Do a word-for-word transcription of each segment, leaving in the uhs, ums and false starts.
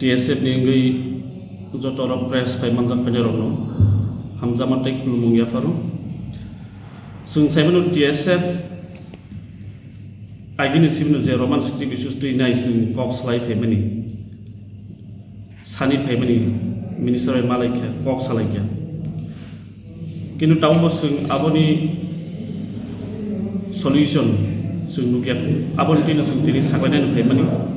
T S F ni wngwi joto rok press phai manjak phainai rokno hamjakma tei khulumung yapharo. Chwng saimano T S F agini sibino je Roman script issues twi nai chwng kok salai phaimani, sani phaimani minister bai malaikha, kok salaikha. Kintu tabukbo chwng aboni solution chwng nukya. Aboni twino chwng tini saklainani phaimani.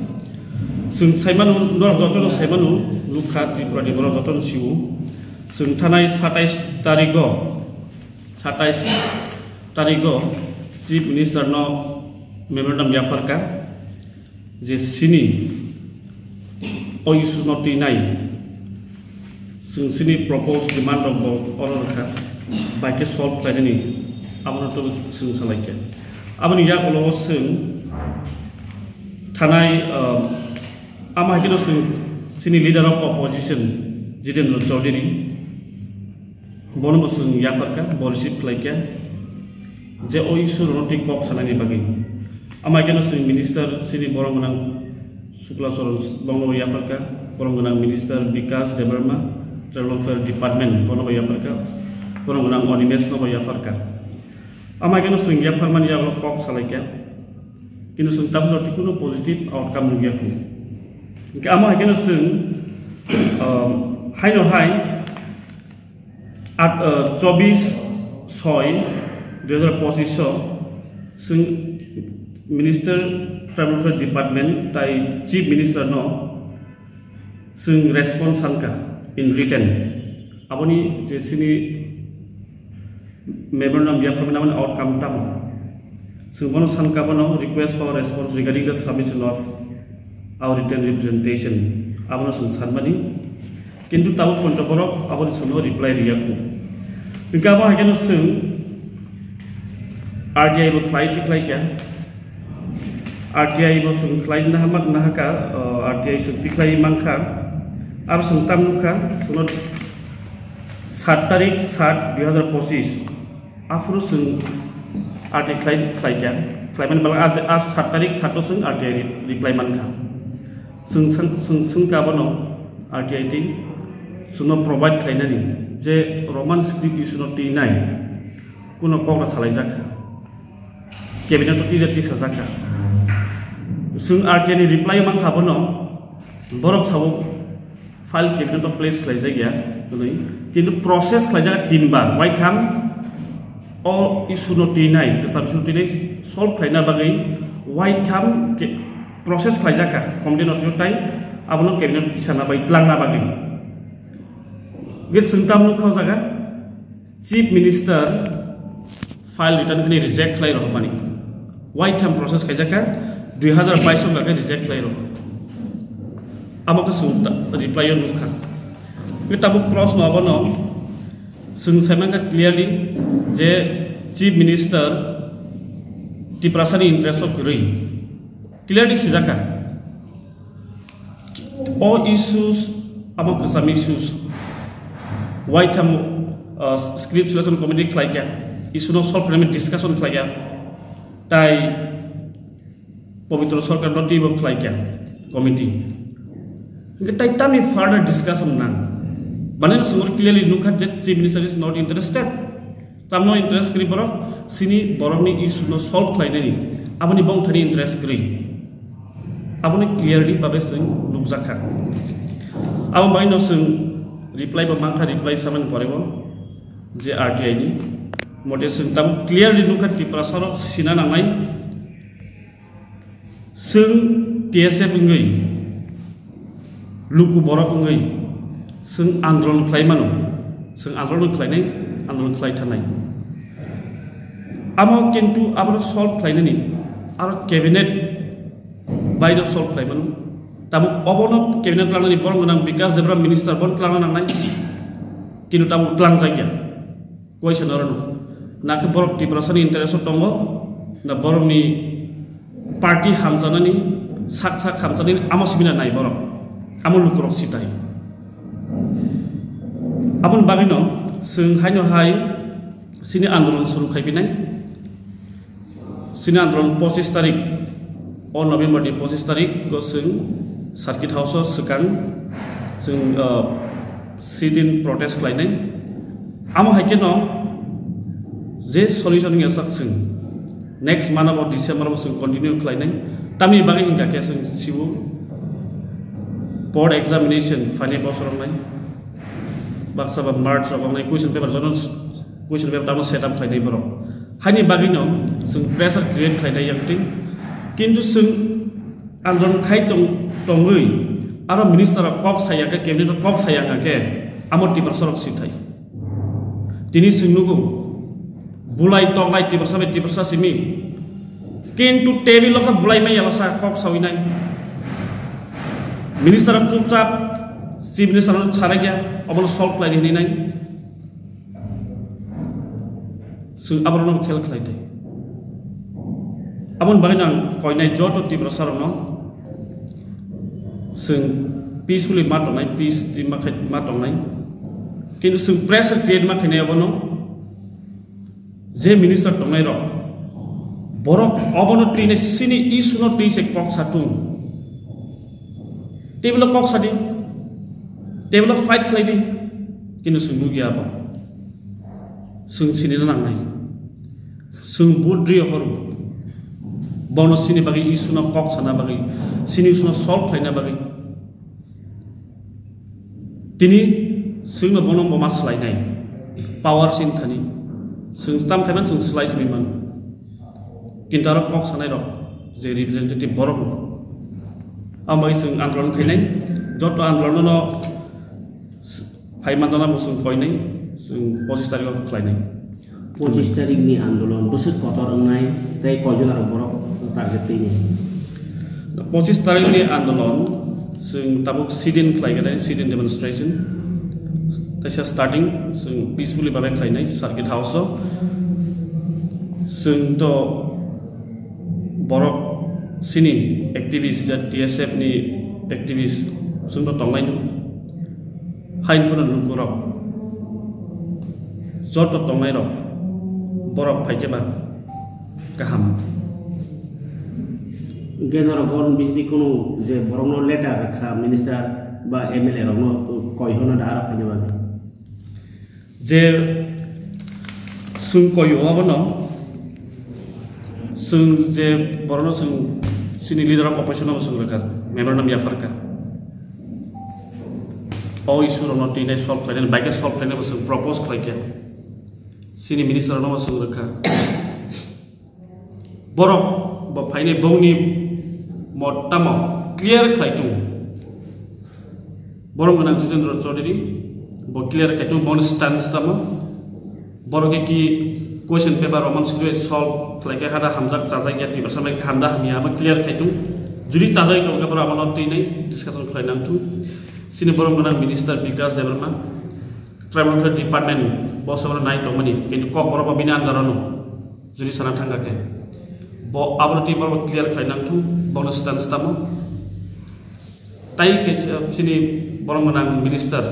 Chwng saimano, norok jotono saimano nukha, Tripura ni borok jotono sio. Chwng thanai satais tarigo, satais tarigo Chief Minister no memorandum yapharka. Je sini o issue no twi nai, chwng sini proposed demand rok bo oro rwkha, bai khe solve khlainani abono to chwng salaikha. Aboni yagulo o chwng thanai, um, ama haikhe no chwng sini leader of opposition Jitendra Chaudhary, bono bo chwng yapharkha, bo receive khlaikha, je o issue rokno twi kok sanani bagwi. Ama haikhe no chwng minister sini borom gwnang Shukla Charan bongno bo yapharkha, borom gwnang minister Bikash Debbarma, Tribal Welfare Department, bono bo yapharkha, borom gwnang Animesh no bo yapharkha. Ama haikhe no chwng yapharmani yagulo kok salaikha, kintu chwng tabuk jora twi kunu positive outcome nukya kho. Hinkhe ama haikhe no chwng, um, haino hai At, uh, chobbish soi dui hazar pochisho chwng Minister Tribal Welfare Department tai Chief Minister no chwng response sanka in written. Aboni je sini memorandum yapharmani aboni outcome tamo? Chwng bono sanka bono request for response regarding the submission of our written representation. Abono chwng sanmani. Kintu tabuk poito borok aboni sono reply riya kho. Hinkhe abo haikhe no chwng R T I bo khlai tikhlai kha. R T I bo chwng khlai nahama nahaka, uh, R T I chwng tikhlai mankha. Abo chwng tam nukha, chwngno sat tarik sat dui hazar pochis. Aphuru chwng R T I khlai, khlai kha, khlaimani bwla a, a sat tarik sat o chwng R T I re-, reply mankha. Chwng sang-, chwng swngkha bono R T I twi chwngno provide khlainani je Roman script issue no twi nai kuno kokra salaijakha. Cabinet o twi twi sajakha. Chwng R T I ni reply mankha bono, borok sao file cabinet o place khlaijak ya, hwnwi. Kintu process khlaijak tinbar, waitham o issue no twi nai, kwcham issue no twi nai solve khlaina bagwi waitham ke-, process khlaijak kha, committee no twi tai abono cabinet isana bai tlangna bagwi. Git chwng tam nukha o jaga, Chief Minister file return khani reject khlai rw mani. Waitham process khaijak kha, dui hazar bais o khe reject khlai rw. Amo khe chwng ta-, reply o nukha. Khe tabuk proshno abono chwng saimankha clearly je Chief Minister Tiprasani interest o kwrwi. Clearly sijak kha. O issues, abo kwcham issues. Waitham, uh, script selection committee khlai kha, issue no solve khlaimani discussion khlai kha, tai Pabitra Sarkar no twibo khlai kha committee. Hinkhe tai tamni further discussion nang? Mane chwng clearly nukha je Chief Minister is not interested. Tamno interest kwrwi borok, sini borokni issue no solve khlainani, aboni bongthani interest kwrwi. Aboni clearly babe chwng nukjakha. Abo baino chwng reply bo mankha, reply samani pore bo je R T I ni mote chwng tamo clearly nukha Tiprasa rok sina nangnai. Chwng T S F wngwi, luku borok wngwi, chwng andolon khlai mano, chwng andolon khlainai, andolon khlai thanai. Amo kintu abono solve khlainani aro cabinet baino solve khlai mano. Tabuk obono cabinet tlangnani borok gwnang Bikash Debra minister bono tlangna nangnai, kintu tabuk tlangjakya. Question orono, nakhe borok Tiprasani interest o tongo, na borokni party hamjanani, sak sak hamjanani amo sibina nai borok, amo lukurok sitai. Aboni bagwino chwng haino hai chini andolon suru khai pinai. Chini andolon pochis tarik, o November ni pochis tarik o chwng Circuit House o swkang Chwng, uh, sit-in protest khlainai. Amo hai kheno je solution wngya sak chwng next month abo December abo chwng continue khlainai. Tamni bagwi hinkha khe chwng sibo board examination phainai bosor wngnai. Baksa ba March rok wngnai, question paper jono question paper tamo set up khlainai borok. Haini bagwino chwng pressure create khlainai yang twi. Kintu chwng andolon khai tong-, tongwi aro minister rok kok saya khe, cabinet rok kok saya wngkha khe amo Tiprasa rok sithai. Tini chwng nugo bulai toklai Tiprasa bai Tiprasa simi. Kintu table o khe bulai maya lasa kok sawi nai. Minister rok chupchap chief minister rok sarai khe obono solve khlai hinwi nai. Chwng aborokno khel khlai tei. Aboni bagwino ang koinai joto Tiprasa rokno chwng peacefully ma tongnai, peace twi ma khai-, ma tongnai. Kintu chwng pressure create ma khainai abono je minister tongnai rok borok obono twi nai sini issue no twi se kok sa tung. Table o kok sadi, table o fight khlai di, kintu chwng nukya abo. Chwng sinina nangnai. Chwng budri horo. Bono sini bagwi issue no kok sana bagwi, sini issue no solve khlaina bagwi. Tini chwngno bono bo ma swlainai. Power sin thani. Chwng tam khaiman chwng swlai simi man. Kintu aro kok sanai rok je representative borok no. Ambai chwng andolon khainai. Joto andolon no phai manjana bo chwng koinai. Chwng pochis tarikh o khlainai. Pochis tarikh ni andolon bwswk kotor wngnai tei koijon aro borok target twi ni? Pochis tarikh ni andolon chwng tabuk sit-in khlai gwnai, sit-in demonstration. Teisa starting chwng peacefully babe khlainai circuit house o. Chwng to borok sini activist, ya T S F ni activist chwng to tongnai no. Hain phano lukurok joto tongnairok borok phaikhe ba kaham. Hwnkhe norok bohrokni bisingtwi kunu je borokno letter rwkha minister ba M L A rokno koi hono da aro phaina bagwi? Je chwng koi o abono chwng je borokno chwng chini leader of opposition no chwng rwkha, memorandum yapharkha. O issue rokno twi nai solve khlainani, bai khe solve khlainani bo chwng propose khlaikha. Chini minister rokno bo chwng rwkha. Borok bo phainai bongni mot tamo clear khlai tung. Borom gwnang Jitendra Chaudhary bo clear khlai tung, bongni stance tamo. Borok ki question paper romon sikhe solve khlai khe hada hamjak chajak ya Tiprasa bai hamda hamya abo clear khlai tung. Judi chajak tong khe borok abono twi nai discussion khlai nang thung. Chini borom gwnang minister Bikash Debbarma, tribal welfare department bo sobo nai tongmani, kintu kok borok bo bini under o no judi sana thangkha khe bo abono twi borok clear khlai nang thung, bono stance tamo. Tai kaisa chini borom gwnang minister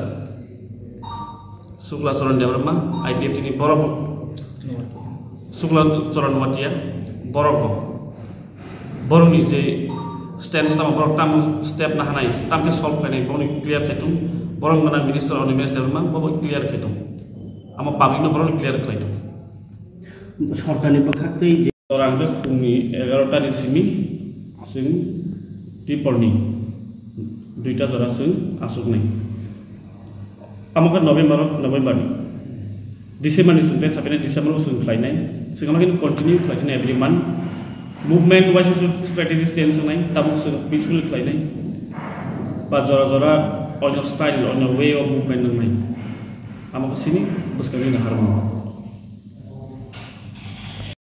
Shukla Charan Debbarma, I P F T ni borok bo, Shukla Charan Noatia, borok bo, borokni je stance tamo, borok tamo step na hanai, tamkhe solve khlainai, borokni clear khai tung. Borom gwnang minister Animesh Debbarma, bo bo clear khai tung. Amo public no borokni clear khlai tung. Sorkarni bwkhak tei je Jora hwnkhe phungni egarota ni simi chwng Triporni duita jora chwng achuknai. Amo khe November, November ni. December ni chwng tei sapinai December o chwng khlainai. Chwng amo khe continue khlai chini every month. Movement wise strategy change wngnai, tabuk chwng peaceful khlainai. Ba jora jora onyo style, onyo way of movement wngnai. Amo khe chini bwskangni naharmung.